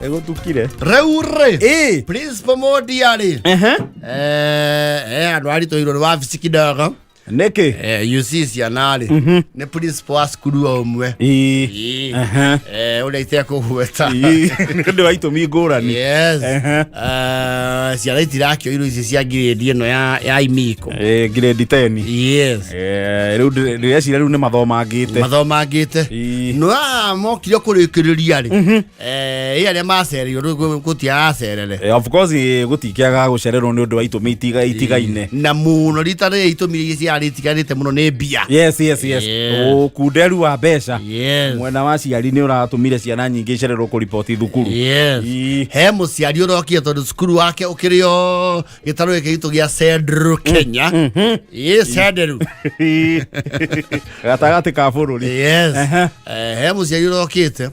Ĩgũtukire. Rĩu rĩ, Ĩ. Principal Modia rĩ, Ehe. Andũ aritũhirwo nĩ wabici kidogo. Nĩkĩ? You see, ciana rĩ, nĩ principal wa cukuru o ũmwe. Ĩ. Ĩ. Ehe. Ũrĩa itekũgweta. Ĩ. Nĩ ũndũ wa itũmi ngũrani. Yes. Ehe. Ciana itirakĩoirwo ici cia ngirĩndi ĩno ya imiko. Ĩ, grade 10. Yes. Rĩu ndĩreciria rĩu nĩ mathomangĩte. Mathomangĩte. Ĩ. No aya mokire kũrĩkĩrĩria rĩ, ĩ arĩa macereirwo rĩu gũtiaracerere. Of course, gũtikĩagaga gũcererwo nĩ ũndũ wa itũmi itigaine. Na mũno rita rĩrĩa itũmi iria ciarĩ itiganĩte mũno nĩ mbia. Yes. Ũkunderu wa mbeca mwena wa aciari nĩ ũratũmire ciana nyingĩ icererwo kũriboti thukuru. He mũciari ũrokire tondũ cukuru wake ũkĩrĩ o gĩtarũ gĩkĩ gitũ gĩa Central Kenya. Ĩ, Central. Gatagatĩ ka bũrũri. Yes. Ehe. He mũciari ũrokĩte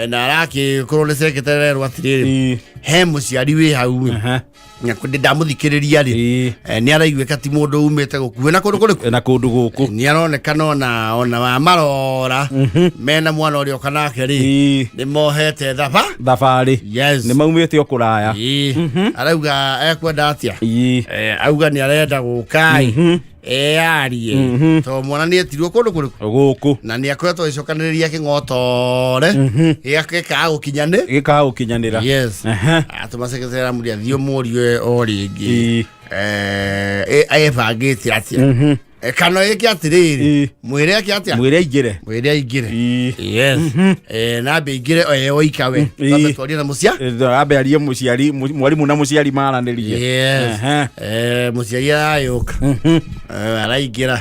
na arakĩkorwo nĩ secretary erwo atĩrĩrĩ, he mũciari wĩ hau. Na ndamũthikĩrĩria rĩ, nĩ araiguĩka ti mũndũ umĩte gũkuhĩ na kũndũ kũrĩkũ. Na kũndũ gũkũ. Nĩ aronekana ona wa marora mena mwana ũrĩa ũka nake rĩ, nĩ mohete thaba Thabarĩ. Nĩ maumĩte o kũraya. Ĩ. Arauga ekwenda atĩa? Auga nĩ arenda gũka ĩ eyarie tondũ mwana nĩ etirwo kũndũ kũrĩkũ. Gũkũ. Na nĩ akoretwo agĩcokanĩrĩria kĩng'otore gĩake gĩkaga gũkinya nĩ Gĩkaga gũkinyanĩra. Yes. Atũma secretary amũria thiĩ ũmũrie o rĩngĩ. Ebangĩte atĩa? Kana ĩke atĩrĩrĩ, mwĩre eke atĩa? Mwĩre aingĩre. Mwĩre aingĩre. Yes. Na ambe aingĩre oika we. Twambe twarie na mũcia Ambe arie mũciari, mwarimũ na mũciari maranĩrie. Yes. Mũciari arayũka. Araingĩra.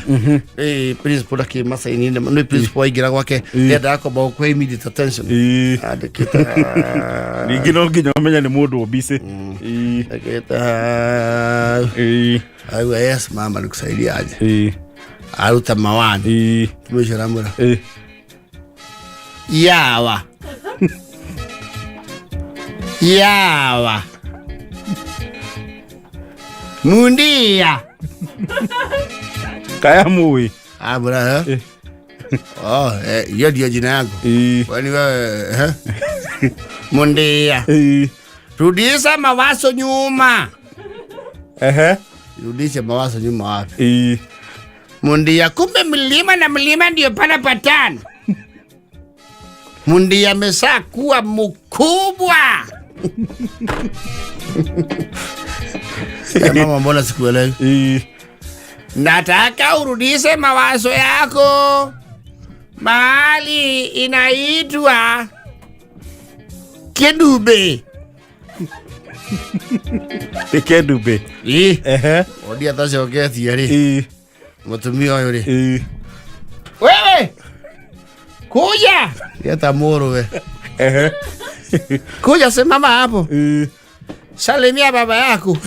Principal akĩmacaini nĩ principal aingĩra gwake endaga kwamba gũkũhe immediate attention. Andĩkĩte Ningĩ no nginya ũmenye nĩ mũndũ mbicĩ. Andĩkĩte auga, "Yes mama, nikusaidia aje?" Aruta mawani. Mwisho aramwĩra, "Yawa yawa mundia." Kaya mũĩ. Amwĩra, "Eh? Oh, hiyo ndio jina yangu. Kwani wewe, eh? Mundia, rudisha mawazo nyuma." Rudisha mawazo nyuma wapi? Mundia, kumbe mlima na mlima ndio panapatana. Mundia amesha kuwa mkubwa. "Mama, mbona sikuelewi?" "Nataka urudishe mawazo yako mahali inaitwa Kedube." Nĩ Kendube. Ĩ, Odia atacoketie rĩ, mũtumia ũyũ rĩ, "Wewe kuja," geta mũrũwe, "kuja, simama hapo, salimia baba yako."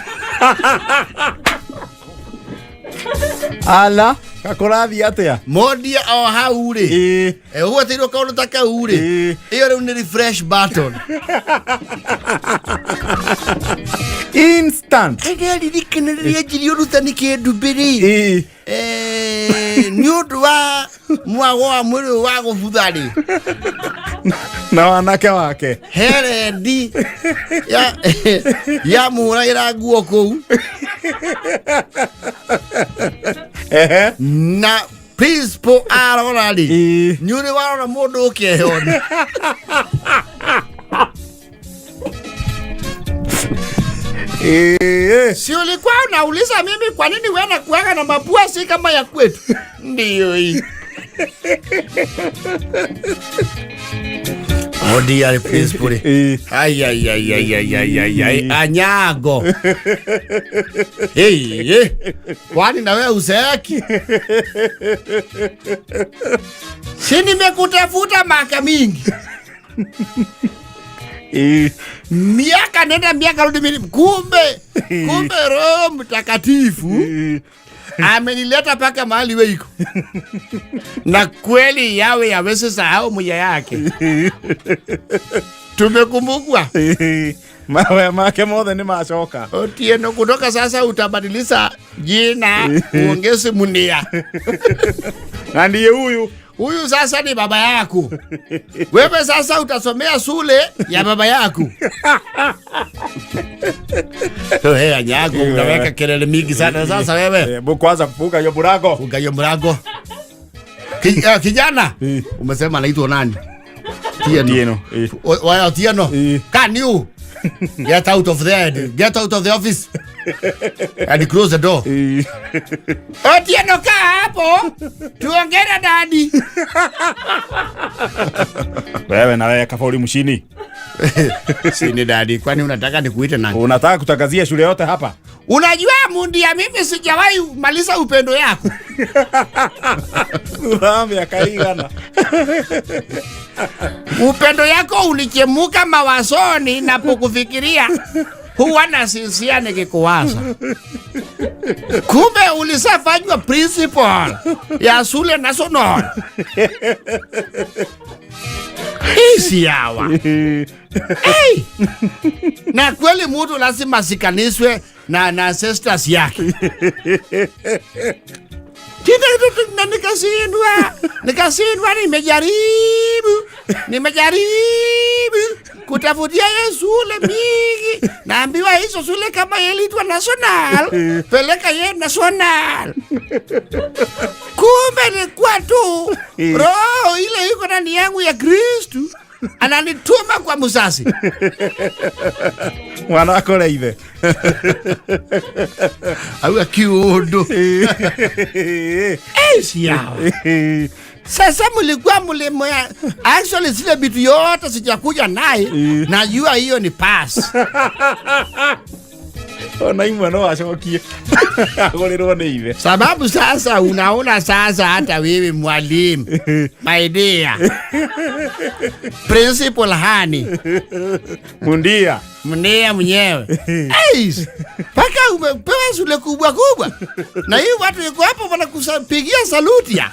Ala gakũrathiĩ atĩa? Mondia o hau rĩ, ũgweteirwo kaũndũ ta kau rĩ, ĩyo rĩu nĩ refresh button. Instant. Rĩrĩa rĩrĩa njirie ũrutani kĩndumbĩ rĩ, nĩ ũndũ wa mwago wa mwĩrĩ ũyũ wa gũbutha rĩ, Na wanake wake. Herendi ya yamũhũragĩra nguo kũu na principal arora rĩ, nĩ ũrĩ warora mũndũ ũkehona. Si ulikuwa unauliza mimi kwa nini wewe nakuaga na mapua si kama ya kwetu? Ndiyo hii. Odi ya principal. Ai ai ai ai ai ai ai ai anyago. Hey, hey. Kwani na wewe uzeeki? Si nimekutafuta maka mingi. Miaka nenda miaka rudi mimi, kumbe Roho Mtakatifu amenileta mpaka mahali we iko. Na kweli yawe yaweze sahau muya yake. Tumekumbukwa. Mawe make mothe nĩ macoka. Otieno, kutoka sasa utabadilisha jina uongeze Munia. Na ndiye huyu. Huyu sasa ni baba yako. Wewe sasa utasomea shule ya baba yako. Hey, anyago unaweka kelele mingi sana sasa wewe. Hebu kwanza kufunga hiyo mlango. Funga hiyo mlango. Kijana, umesema anaitwa nani? Tieno. Tieno. Waya Tieno. Can you get out of there? Get out of the office and close the door. Otieno, kaa hapo tuongee na daddy. Wewe na wewe Kaburi mshini. Si ni daddy, kwani unataka nikuite nani? Unataka kutangazia shule yote hapa? Unajua Mundia, mimi sijawahi maliza upendo yako. Miaka igana. Upendo yako ulichemuka mawazoni napokufikiria huwa nasinzia nikikuwaza. Kumbe ulisafanywa principal ya shule national. Isi hawa. Hey! Na kweli mtu lazima asikanishwe na ancestors yake. Na nikashindwa, nimejaribu kutafutia ye shule mingi, naambiwa hizo shule kama yelitwa national, peleka ye national. Kumbe nilikuwa tu roho ile iko ndani yangu ya Kristu ananituma kwa mzazi. Mwana akore ithe. Auga kiundu. Siawa. Sasa mlikuwa mlimoya actually zile vitu yote sijakuja naye, najua hiyo ni pass. Ona imwe no acokie agũrĩrwo nĩ ithe. Sababu sasa unaona sasa hata wewe mwalimu, my dear principal hani Mundia. Mnea mwenyewe. Hey, paka umepewa shule kubwa kubwa. Na hii watu yuko hapo wanakupigia saluti ya.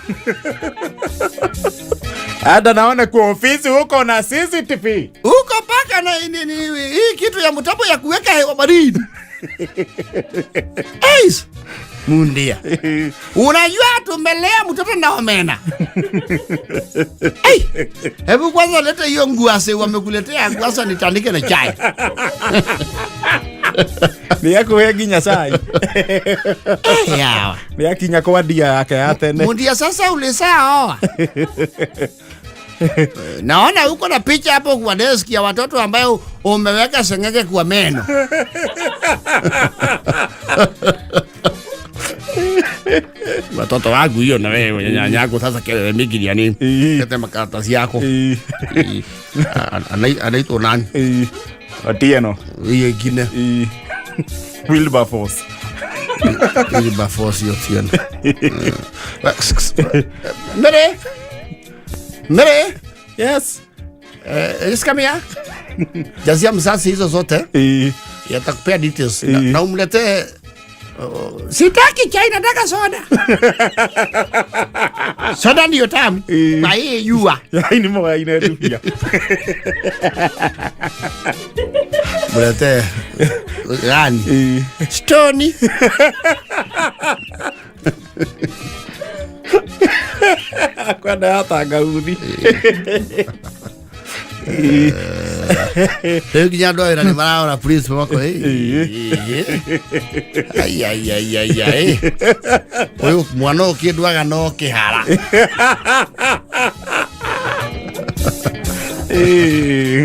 Hata naona kwa ofisi huko na CCTV. Huko paka na hii kitu ya mtambo ya kuweka hewa baridi. Hey, Mundia. Unajua tumelea mtoto na omena. Hey, hebu kwanza leta hiyo nguase wamekuletea kwanza nitandike na chai. Ni yakuhe nginya cai. Hey, yawa. Ni yakinya kwa ndia yake ya tene. Mundia sasa ulisaoa. Naona uko na picha hapo kwa desk ya watoto ambayo umeweka sengenge kwa meno. Watoto wangu hiyo na wewe nyanyako sasa kelele mingi ya nini? Leta makaratasi yako. Anaitwa nani? Otieno. Hiyo ingine. Wilberforce. Wilberforce Otieno. Mere. Mere. Yes. Just come here. Jazia mzazi hizo zote. Yatakupea details. Na umletee. Sitaki chai, nataka soda. Soda ndiyo tamu. Kwa hii jua. Yaani mwa inarudia. Mletee gani? Stoni. Kwenda ya tangauthi. Rĩu nginya andũ a wĩra nĩ mararora principal mako, ai, ai, ai, ai, ai. Ũyũ mwana ũyũ kĩndũ aga no kĩhara.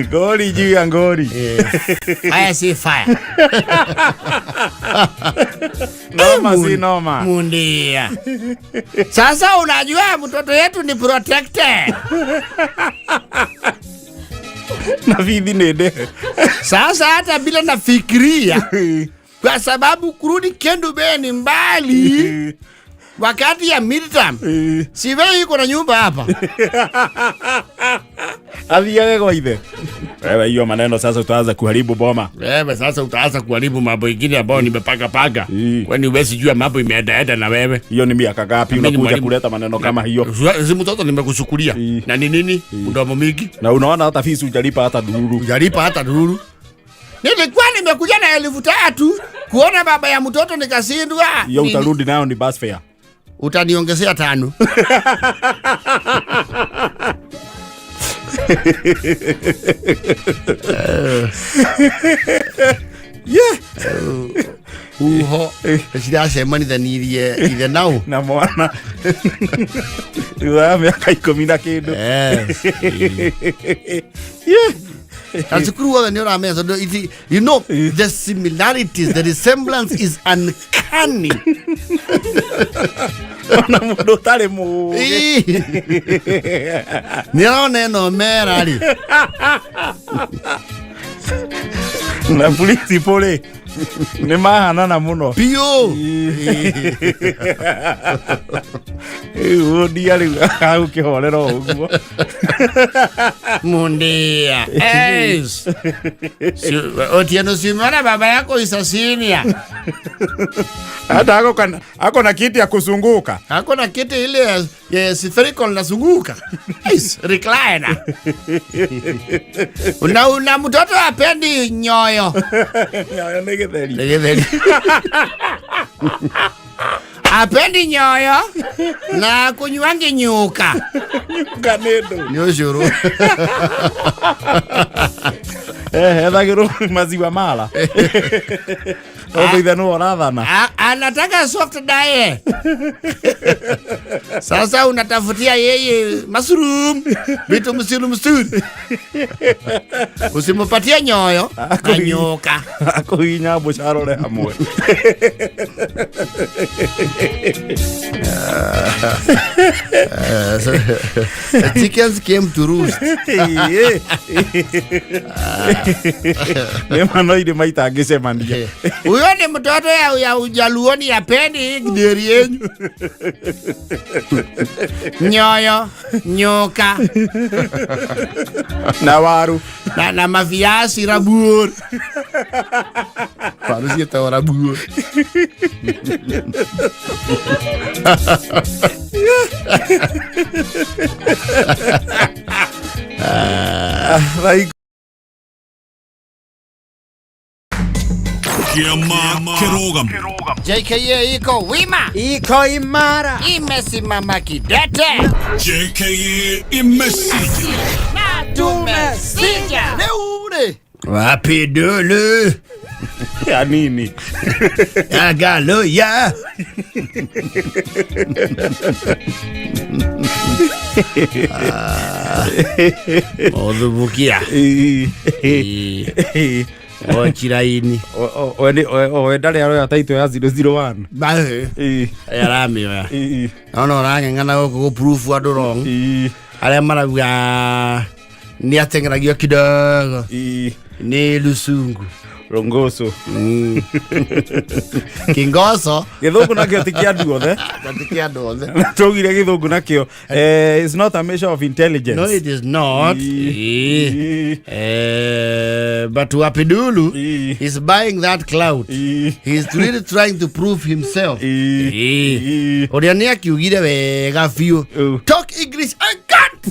Ngori juu ya ngori. Fire si fire. Noma si noma. Mundia. Sasa unajua mtoto yetu ni protected. Na bithi nĩ ndehe. Sasa hata bila nafikiria, kwa sababu kurudi Kendu Bay ni mbali. Wakati ya midterm, si wewe yuko na nyumba hapa. Athiage kwa ithe. Wewe hiyo maneno sasa utaanza kuharibu boma. Wewe sasa utaanza kuharibu mambo ingine ambayo nimepaka paka. Kwani huwezi jua mambo imeendaenda na wewe. Hiyo ni miaka ngapi Mimi ni unakuja mwalimu. kuleta maneno kama hiyo? Si mtoto nimekuchukulia. Na ni nini? Mdomo mingi. Na unaona hata fees hujalipa hata dururu. Hujalipa hata dururu. Nilikuwa nimekuja na 3,000 kuona baba ya mtoto nikashindwa. Hiyo Nini? utarudi nayo ni bus fare. Utaniongezea 5. Yeah. Huho ciracemanithanirie ithe nau. Na mwana thutha wa mĩaka 10 na kĩndũ. Yes. Yeah. Na cukuru wothe nĩ ũramenya tondũ the similarities, the resemblance is uncanny. Ona mũndũ ũtarĩ mũũgĩ. Nĩ arona ĩno mera rĩ. Na principal rĩ nĩ mahanana mũno. Biũ. Rĩu ndia rĩu agũkĩhorera o ũguo. Mundia. Yes. Otieno, si umeona baba yako is a senior. Hata ako na kiti ya kuzunguka. Ako na kiti ile ya spherical nazunguka. Yes, recliner. Una mtoto apendi nyoyo. Nyoyo nĩ gĩtheri. Nĩ gĩtheri. Apendi nyoyo na kunywangi nyuka. Nyuka nĩ ndũ. Nĩ ũcũrũ. Ethagĩrwo maziwa mala. Tondũ ithe nĩwe ũrathana. Anataka soft diet. Sasa unatafutia yeye mushroom, vitu msuru msuru. Usimpatie nyoyo na nyoka. Akũhihinya mbũca arore hamwe. So, the chickens came to roost. Nĩ ma no irĩma itangĩcemania. Huyo ni mtoto ya ujaluoni apendi hii githeri yenyu. Nyoyo, nyoka. Na waru. Na maviazi rabuor. Waru ciĩtagwo rabuor. Thaa Kiama Kirogam. JKA iko wima. Iko imara. Imesimama kidete. JKA imesija. Na tumesija. Leo ule. Wapi dole? Ya nini? Hallelujah. Othubukia. Ochiraini. We ndarĩ aroya taito ya 001. Bae. Aramĩoya. Nona ũrang'eng'ana gũkũ gũ proof andũ wrong. Arĩa marauga nĩ ateng'eragio kidogo. Nĩ Lusungu. Rongoso. Kingoso. Gĩthũngũ nakĩo ti kĩa andũ othe. Ti kĩa andũ othe. Twaugire gĩthũngũ nakĩo. It's not a measure of intelligence. No, it is not. But Wapidulu is buying that clout. He is really trying to prove himself. Ũrĩa nĩ akiugire wega biũ. Talk English, I can't.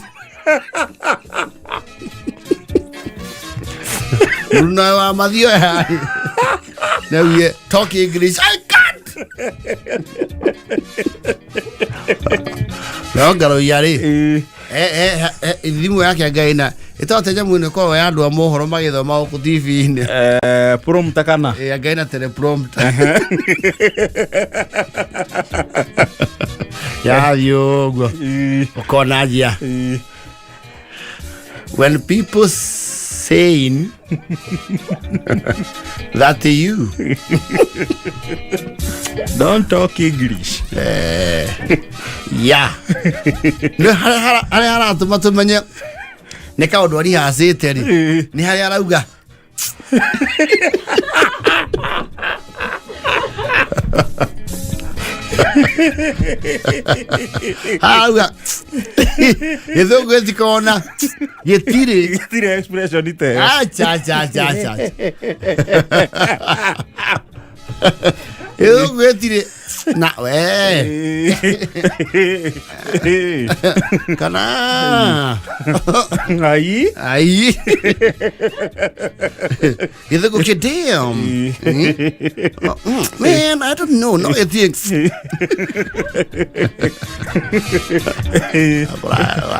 Runa wa mathio ya. Now talk English, I can't. No ngaro yari. Thimũ yake Ngai na ĩtote nyamũ ĩno ĩkoragwo ya andũ a mohoro magĩthoma gũkũ TV-inĩ. Prompter kana? Ngai na teleprompter. Yathiĩ ũguo. Ũkona njia. When people saying that you don't talk English. Yeah. Nĩ harĩa haratũma tũmenye nĩ kaũndũ arihacĩte rĩ. Nĩ harĩa arauga. Arauga. Gĩthũngũ gĩtikona. Gĩtirĩ. Gĩtirĩ expression ite. Acha, acha, acha, acha. Gĩthũngũ gĩtirĩ. Na we kana Ai. Ai. Githũngũ kĩ damn. Oh, man, I don't know. No, it thinks.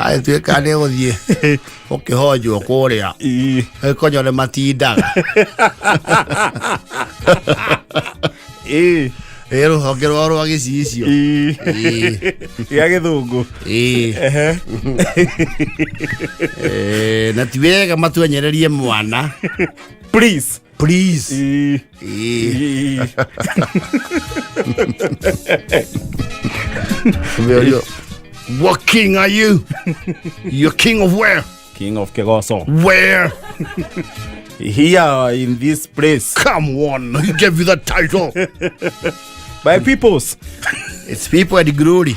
Atuĩka nĩ gũthiĩ ũkĩhonjwo kũrĩa gĩkonyo nĩ matindaga. Ĩ. Ĩ rũhonge rwao rwa gĩcicio. Ĩ. Gĩa gĩthũngũ. Ĩ. Eh, na ti wega matuenyererie mwana. Please. Please. Ĩ. Ĩ. Ĩ. What king are you? You're king of where? King of Kegoso. Where? Here in this place. Come on, who gave you that title? By peoples. It's people at the glory.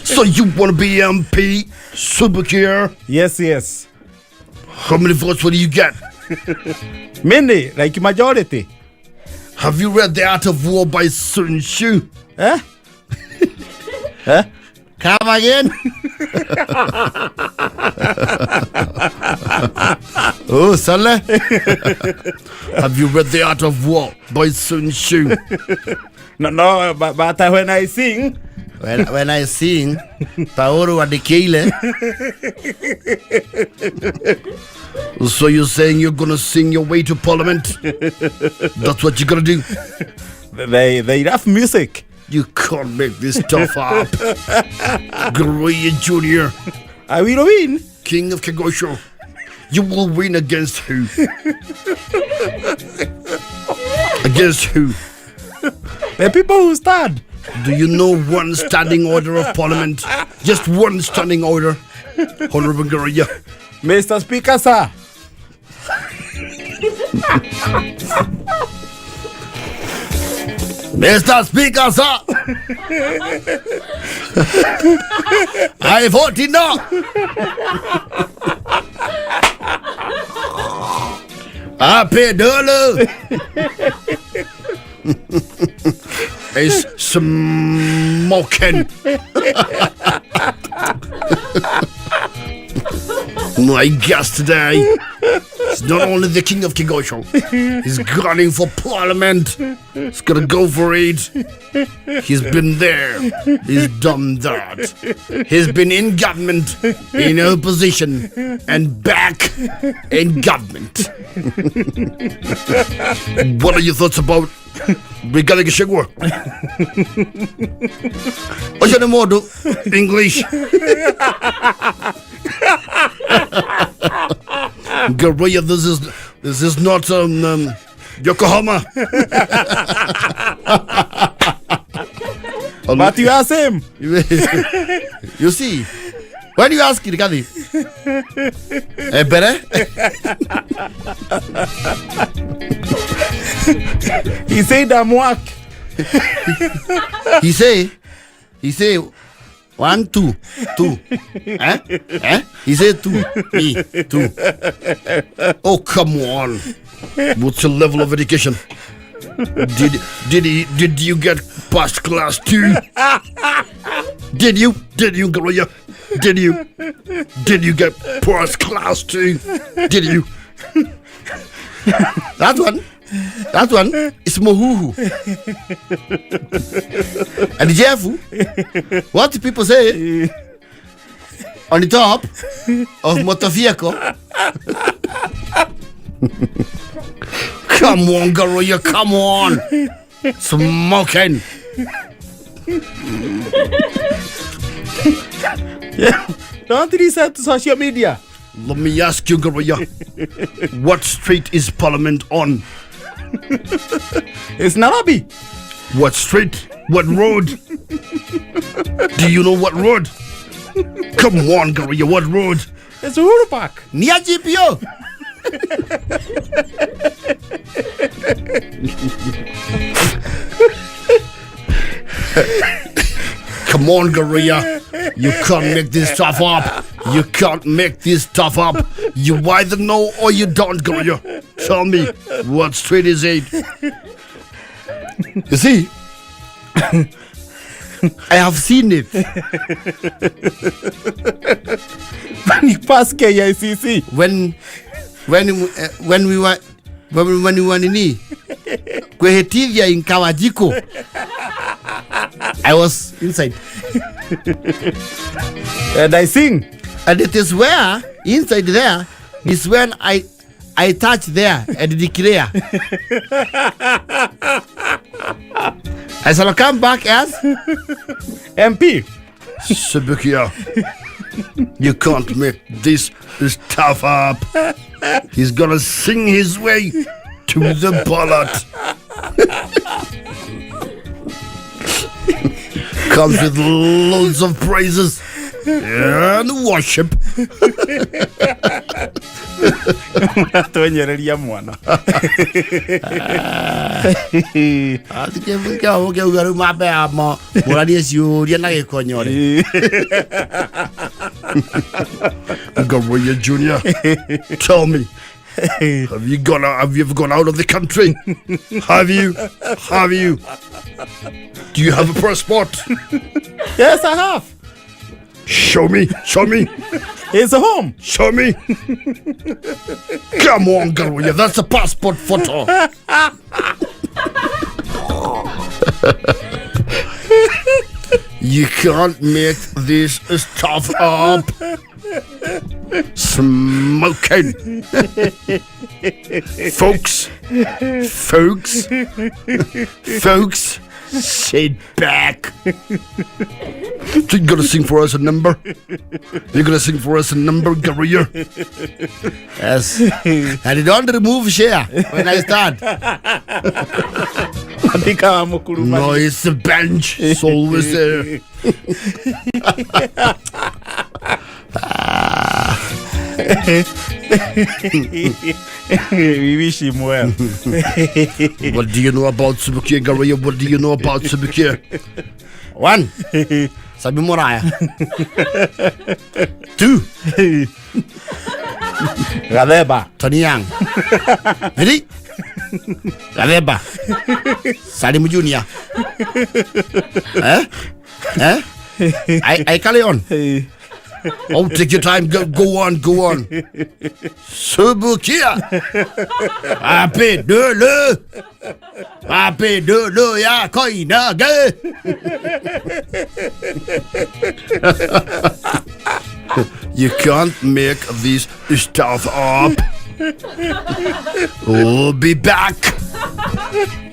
So you want to be MP? Supercare? Yes, yes. How many votes will you get? Many, like majority. Have you read The Art of War by Sun Tzu? Eh? Eh? Come again? Oh, Sale. Have you read The Art of War by Sun Tzu? No, no, but when I sing. When I sing, Paolo Adekele. So you're saying you're going to sing your way to parliament? That's what you're going to do? They love music. You can't make this stuff up. Guria Jr. I will win. King of Kegosho. You will win against who? Against who? The people who stand. Do you know one standing order of parliament? Just one standing order. Honorable Guria. Mr. Speaker, sir. Mr. Speaker, sir. I voted no. I paid dollar. It's smoking. My guest today is not only the king of Kigosho, he's gunning for parliament. He's gonna go for it. He's been there. He's done that. He's been in government, in opposition, and back in government. What are your thoughts about Rigathi Gachagua? What's your name, English. Guria, this is not Yokohama. But you ask him. You see, when you ask Rigathi, better. He said I'm work. He say 1, 2, 2. Eh? Eh? He said 2. Me, 2. Oh, come on. What's your level of education? Did you get past class 2? Did you? Did you, Guria? Did you? Did you get past class 2? Did you? That one. That one is Mohuhu. And Jeff, what do people say on the top of motor vehicle? Come on, Guria, come on. Smoking. Yeah. Don't listen to social media. Let me ask you, Guria, what street is Parliament on? It's Nairobi. What street? What road? Do you know what road? Come on, Guria, what road? It's Uhuru Park. Near GPO. Come on, Guria. You can't make this stuff up. You can't make this stuff up. You either know or you don't, Gloria. Tell me, what street is it? You see, I have seen it. Ni pass KICC. When we were when we were nini kwehitithia in Kawajiko, I was inside. And I sing. And it is where inside there is when I touch there and declare. I shall come back as MP. Subukia. You can't make this stuff up. He's gonna sing his way to the ballot. Comes with loads of praises and worship. Twenyereria mwana. Athikĩauga rĩu mambe mũranie ciũria na gĩkonyore. Gabriel Junior, tell me, have you ever gone out of the country? Have you? Have you? Do you have a passport? Yes, I have. Show me, show me, It's home. show me. Come on, Gabriel, that's a passport photo. You can't make this stuff up. Smoking. Folks, folks, folks, sit back. So you gonna sing for us a number? You're gonna sing for us a number, Gabriel? Yes. And don't remove share when I start. Andika wa mũkurumani. No, it's the bench. It's always there. We wish him well. What do you know about Subukia, Gabriel? What do you know about Subukia? One. Sabi Moraya. Two. Gathemba. Tony Young. Three. Gathemba. Salim Junior. Eh? Eh? I carry on. Oh, take your time. Go on, go on. Subukia. Happy de le. Happy de le ya koinage. You can't make this stuff up. We'll be back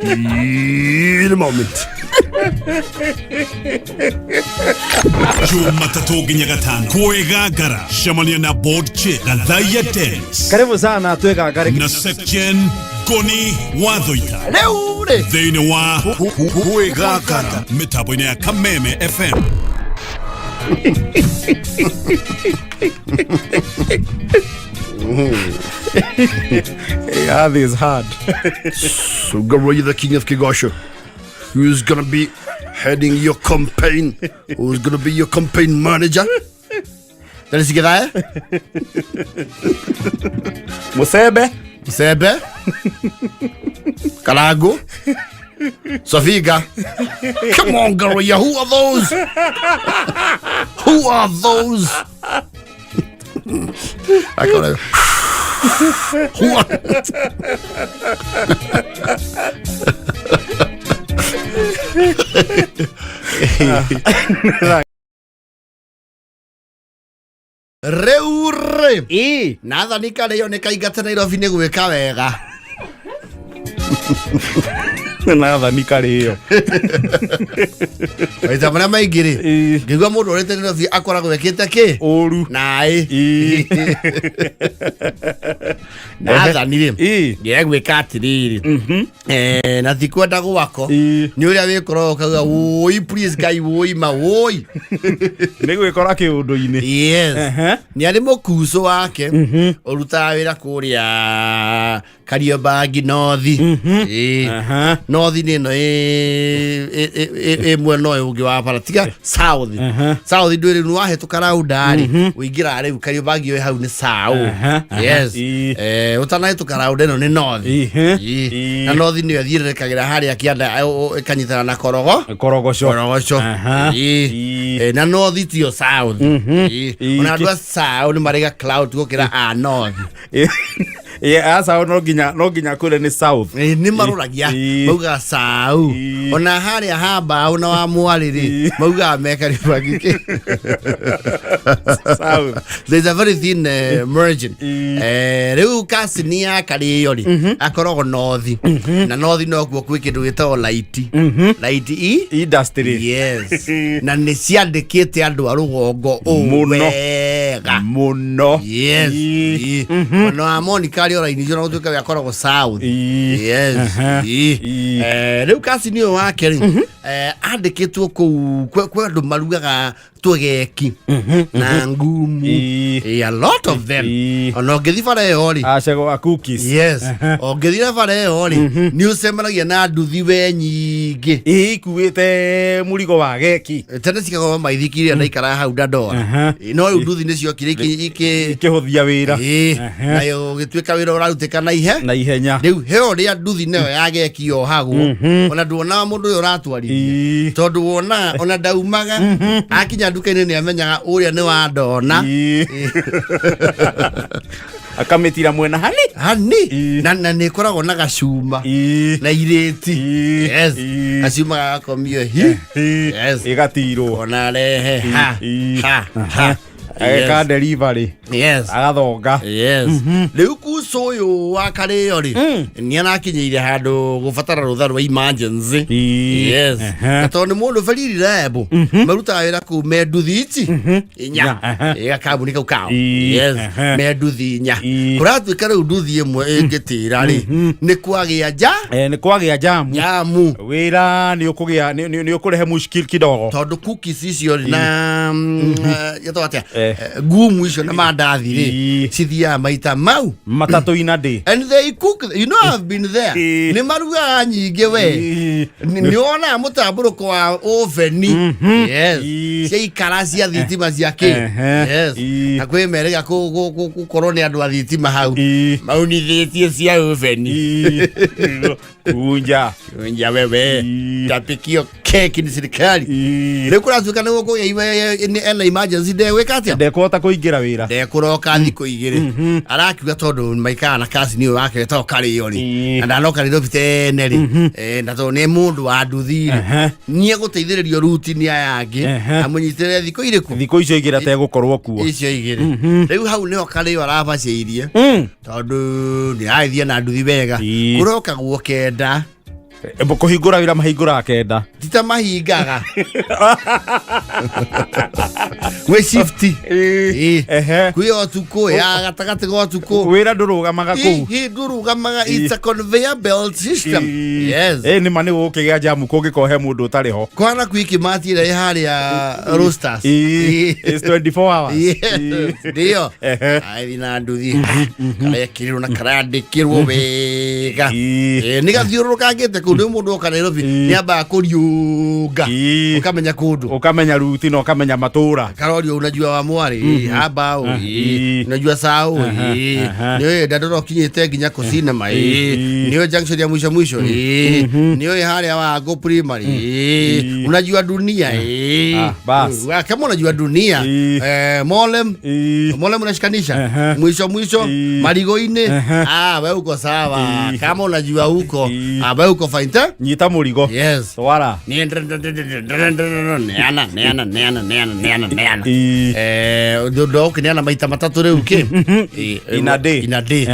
in a moment. Jumatatũ nginya gatano kwĩgangara cemania na board chair Gathaia Dennis Karibu sana twĩgangare. Na Secgen Ngoni Wathoita Rĩu rĩ thĩinĩ wa kwĩgangara mĩtambo-inĩ ya Kameme FM. Yeah, this is hard. So Garoya, the king of Kigosho, who's gonna be heading your campaign? Who's gonna be your campaign manager? Dennis Githaya? Musebe. Musebe? Kalago? Sofiga? Come on, Garoya, who are those? Who are those? I gotta. Who are. Rĩu rĩ Ĩ. Nathani Karĩo nĩ kaingate Nairobi nĩ gwĩka wega. Nathani Karĩo. Maita marĩa maingĩ rĩ, Ĩ. ngĩigua mũndũ ũrĩte Nairobi akoragwo ekĩte kĩ Ũru. naĩ. Ĩ. Nathani rĩ, Ĩ. ngĩegwĩka atĩrĩrĩ, na ti kwenda gwako, Ĩ. nĩ ũrĩa wĩkoragwo ũkauga wũi please Ngai wũi ma wũi. Nĩ gwĩkora kĩũndũ-inĩ. Yes. Ehe. Nĩ arĩ mũkucũ wake ũrutaga wĩra kũrĩa Kariobangi North. Ĩ. Aha. No North nĩ ĩno ĩ mwena ũyũ ũngĩ wa bara, tiga south. South ndwĩ rĩu nĩwahĩtũka raunda rĩ, ũingĩraga rĩu Kariobangi ĩ hau nĩ south. Yes. Ũtanahĩtũka raunda ĩno nĩ north. Na north nĩyo ĩthiũrũrũkagĩra harĩa kĩanda, ĩkanyitana na korogo Korogoco. Korogoco. Na north tiyo south. Ona andũ a south nĩ marĩ ga cloud gũkĩra a north. Aca, no nginya kwĩre nĩ south. Nĩ marũragia. Maugaga sau. Ona harĩa ha mbaũ na wa mwarĩ rĩ, maugaga me Kariobangi. South. There's a very thin margin. Rĩu kasini ya Karĩo rĩ, akoragwo north, na north nokuo kwĩ kĩndũ gĩtagwo light light i Industry. Yes, na nĩ ciandĩkĩte andũ a rũgongo ũũ Mũno. wega. Mũno. Yes. Ona wa Monica arĩ o raini icio, na gũtuĩka we akoragwo south. Yes. Rĩu kasini ũyũ wake rĩ, andĩkĩtwo kũu kwĩ andũ marugaga twegeki na ngumu. A lot of them. Ona ũngĩthiĩ bara ĩyo rĩ, Acego a cookies. Yes, ũngĩthiĩ bara ĩyo rĩ, nĩ ũcemanagia na nduthi we nyingĩ. Ikuĩte mũrigo wa geki. Tene cikagwo maithiki iria ndaikaraga hau Dandora. No rĩu nduthi nĩ ciokire ikĩ Ikĩhũthia wĩra. Nayo gĩtuĩka wĩra ũrarutĩka na ihe Na ihenya. Rĩu he ũrĩa nduthi nayo ya geki yohagwo, ona nduonaga mũndũ ũyũ ũratwarithia, tondũ wonaga ona ndaumaga akinya nduka-inĩ nĩ amenyaga ũrĩa nĩ wa ndona. Akamĩtira mwena hani. Hani. Na nĩ ĩkoragwo na gacuma na irĩti. Yes. Gacuma gagakomio hi. Yes. Ĩgatirwo. Ona rehe ha ha ha. Ageka delivery. Yes. Agathonga. Yes. Rĩu kucu ũyũ wa Karĩo rĩ, nĩ arakinyĩire handũ gũbatara rũtha rwa emergency. Yes. Na tondũ nĩ mũndũ very reliable, marutaga wĩra kũu me nduthi ici inya. Inya, Ĩ, kambuni kau kao. Yes. Me nduthi inya. Kũratuĩka rĩu nduthi ĩmwe ĩngĩtĩra rĩ, nĩ kwagĩa nja. Nĩ kwagĩa jamu. Jamu. Wĩra nĩ ũkũgĩa, nĩ ũkũrehe mushkil kidogo. Tondũ cookies icio rĩ, na gĩtagwo atĩa? Ngumu icio na mandathi rĩ, cithiaga maita mau 3 ina ndĩ. And they cook, you know, I've been there. Nĩ marugaga nyingĩ we. Nĩ wonaga mũtambũrũko wa oveni. Yes. Ciaikara cia thitima cia kĩ. Yes. Na kwĩ merĩga gũkorwo nĩ andũ a thitima hau maunithĩtie cia oveni. Kunja. Kunja wewe. Tapikio keki ni serikali. Rĩu kũratuĩka nĩ gũkũgĩa ena emergency, ndegwĩka atĩa? Ndekũhota kũingĩra wĩra. Ndekũroka thikũ 2. Arakiuga tondũ maikaraga na kasini ũyũ wake wĩtagwo Karĩo rĩ, na ndanoka Nairobi tene rĩ, na tondũ nĩ mũndũ wa nduthi rĩ, nĩ egũteithĩrĩrio ruti nĩ aya angĩ, amũnyitĩrĩre thikũ irĩkũ? Thikũ icio 2 ategũkorwo kuo. Icio 2. Rĩu hau nĩho Karĩo arabacĩirie, tondũ nĩ aragĩthiĩ na nduthi wega. Kũrokagwo 9. Kũhingũra wĩra mahingũraga 9. Tita mahingaga gwĩ shift. Kwĩ ũtukũ ya gatagatĩ ga ũtukũ. Wĩra ndũrũgamaga kũu. Ĩ, ndũrũgamaga. It's a conveyor belt system. Yes. Nĩ ma nĩ gũkĩgĩa jamu kũngĩkorwo he mũndũ ũtarĩ ho. Kwana kwiki mati ĩrĩa ĩ harĩa Roasters. It's 24 hours. Yes, ndio. Athi na nduthi karekĩrĩrwo na karandĩkĩrwo wega. Nĩ gathiũrũrũkangĩte kũu. Nĩ mũndũ oka Nairobi nĩ ambaga kũriũnga, ũkamenya kũndũ. Ũkamenya ruti na ũkamenya matũra. Karorio, unajua wa mwari haba, unajua sau nĩ Dandora ũkinyĩte nginya kũ cinema, nĩ junction ya mwisho mwisho, nĩ harĩa wa go primary, unajua dunia. Ah, bas. Kama unajua dunia, Molem. Molem unashikanisha mwisho mwisho, Marigo-inĩ. Ah, we uko sawa. Kama unajua huko, ah, we uko fine te. Nyita mũrigo. Yes. Twara. Neana, neana, neana, neana, neana, neana. Ndũkĩneana maita matatũ rĩu kĩ. In a day. In a day.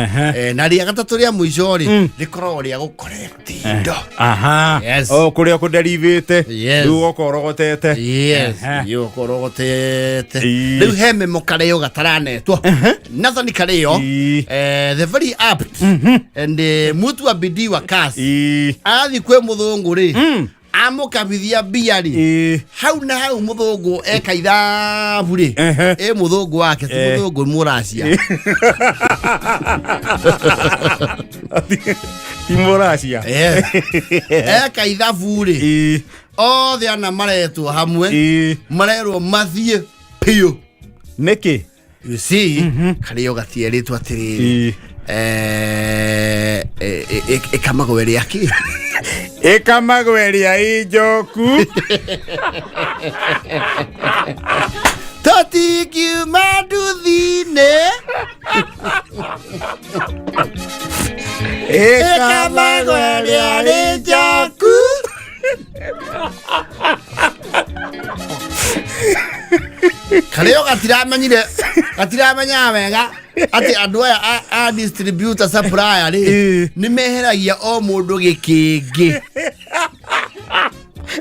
Na rĩa gatatũ rĩa mũico rĩ, rĩkoragwo rĩa gũcorrect indo. Aha. Yes. O kũrĩa ũkũderivĩte. Yes. Rĩu ũgoka ũrogotete. Yes. Yũkorogotete. Rĩu he memo Karĩo gataranetwo Nathan Karĩo, the very apt and mutu wa bidii wa kasi, athi kwĩ mũthũngũ rĩ, amũkabithia mbia rĩ, hau na hau mũthũngũ eka ithabu rĩ. Ĩ mũthũngũ wake ti mũthũngũ mũracia. Ti mũracia. Eka ithabu rĩ, othe ana maretwo hamwe, marerwo mathiĩ piũ. Nĩkĩ? You see, karĩo gatierĩtwo atĩrĩrĩ, ĩkamagweria kĩ? Ĩkamagweria injoku. Tũtingiuma nduthi-inĩ. Ĩkamagweria rĩ njoku. Karĩo gatiramenyire, gatiramenyaga wega atĩ andũ aya a distributor supplier rĩ, nĩ meheragia o mũndũ gĩkĩngĩ.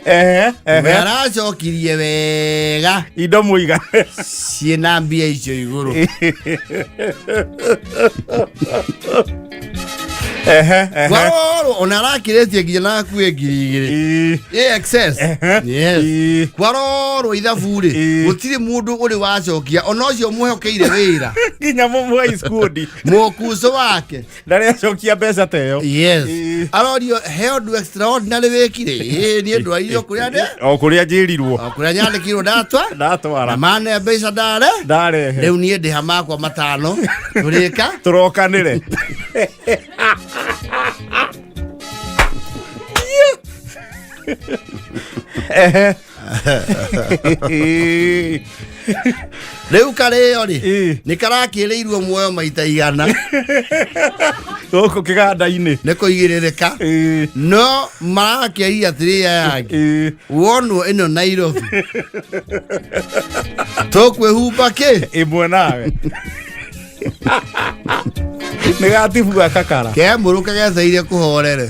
Ehe, ehe. We aracokirie wega. Indo mũigana. Ciĩna mbia icio igũrũ. Ehe, ehe. Kwarorwo ona arakĩrĩtie nginya na hakuhĩ 2000. Ĩ excess. Yes. Kwarorwo ithabu rĩ, gũtirĩ mũndũ ũrĩ wacokia ona ũcio mwĩhokeire wĩra. Nginya mũmwe iskundi. Mũkuco wake. Ndarĩ acokia mbeca ta ĩyo. Yes. Arorio he ũndũ extraordinary wĩkire. Ĩ niĩ ndwarirwo kũrĩa ndĩ. O kũrĩa njĩrirwo. O kũrĩa nyandĩkirwo ndatwa. Ndatwara. Na mane mbeca ndare. Ndarehe. Rĩu niĩ ndĩha makwa matano. Tũrĩka. Tũrokanĩre. Ehe. Rĩu karĩo rĩ, nĩ karakĩrĩirwo muoyo maita 100. Gũkũ kĩganda-inĩ. Nĩ kũigĩrĩrĩka. No marakĩaria atĩrĩ aya angĩ. Wonwo ĩno Nairobi. Tũkwĩhumba kĩ? Ĩmwe nawe. Nĩ gatibu gakakara. Kemũrũke getheire kũhorere.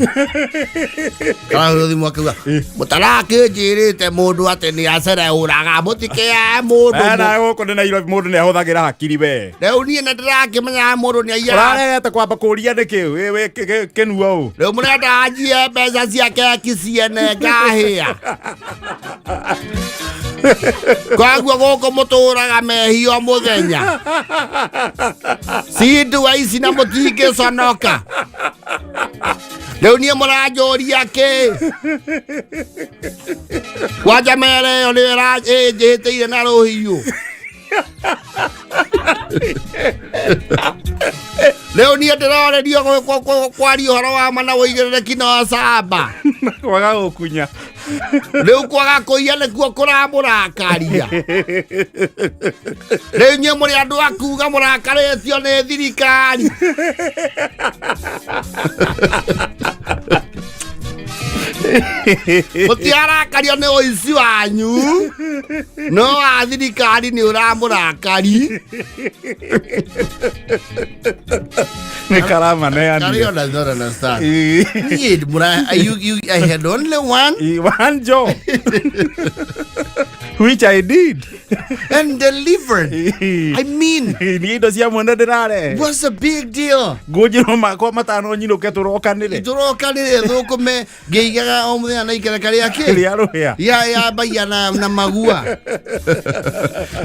Karahũrwo thimũ akauga, mũtarakĩnjĩrĩte mũndũ atĩ nĩ acereũraga, mũtikĩae mũndũ. Na gũkũ nĩ Nairobi mũndũ nĩ ahũthagĩra hakiri we. Rĩu niĩ nĩ ndĩrakĩmenya mũndũ nĩ aiyaga. Ũrarehete kwamba kũria nĩkĩ wĩ kĩnua ũũ? Rĩu mũrenda anjie mbeca cia keki ciene ngahĩa. Koguo gũkũ mũtũraga mehia o mũthenya. Cindua ici na mũtingĩconoka. Rĩu niĩ mũranjũria kĩ? Kwanja mere ĩyo nĩyo ĩnjĩhĩtĩire na rũhiũ. Rĩu niĩ ndĩrorerio kwaria ũhoro wa ma na ũigĩrĩrĩki na ũcamba. Kwaga gũkunya. Rĩu kwaga kũiya nĩkuo kũramũrakaria. Rĩu inyuĩ mũrĩ andũ a kuga mũrakarĩtio nĩ thirikari. Mũtiarakario nĩ ũici wanyu, no wa thirikari nĩ ũramũrakari. Nĩ karamaneanire. Karĩo does not understand. Niĩ I had only one. One job. Which I did. And delivered. I mean, Niĩ indo cia mwene ndĩrarehe. What's the big deal? Ngũnjĩrwo makwa matano nyinũke tũrokanĩre. Tũrokanĩre thũkũme ngĩigaga o mũthenya na ikereka rĩa kĩ? Rĩa rũhĩa. Ya, ya mbaiya na magua.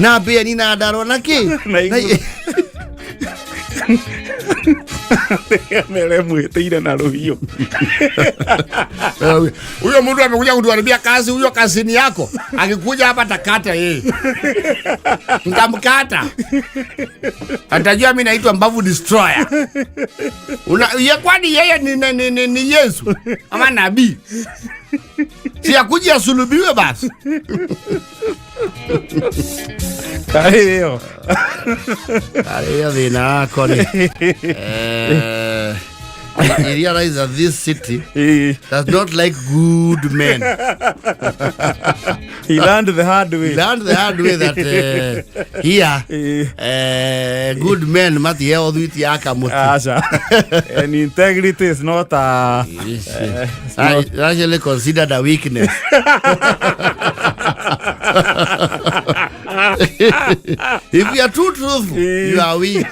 Na mbĩani na ndarwa na kĩ? Na igũrũ. Mere mwĩtĩire na rũhiũ. Huyo mtu amekuja kutuharibia kazi, huyo kazini yako. Akikuja hapa atakata yeye. Nitamkata. Atajua mimi naitwa Mbavu Destroyer. Una, ye kwani yeye ni Yesu ama nabii? Si akuja asulubiwe basi. Karĩo. Karĩo thĩna wako nĩ. I realize that this city does not like good men. He learned the hard way. He learned the hard way that here, good men matiheo thwiti ya kamũtĩ. Aca. And integrity is not a... Yes. It's actually considered a weakness. If you are too truthful, you are weak.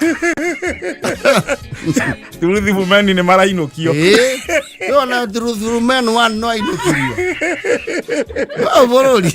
Truthful men nĩ marainũkio. Ona truthful men one no ainũkirio. Wa bũrũri.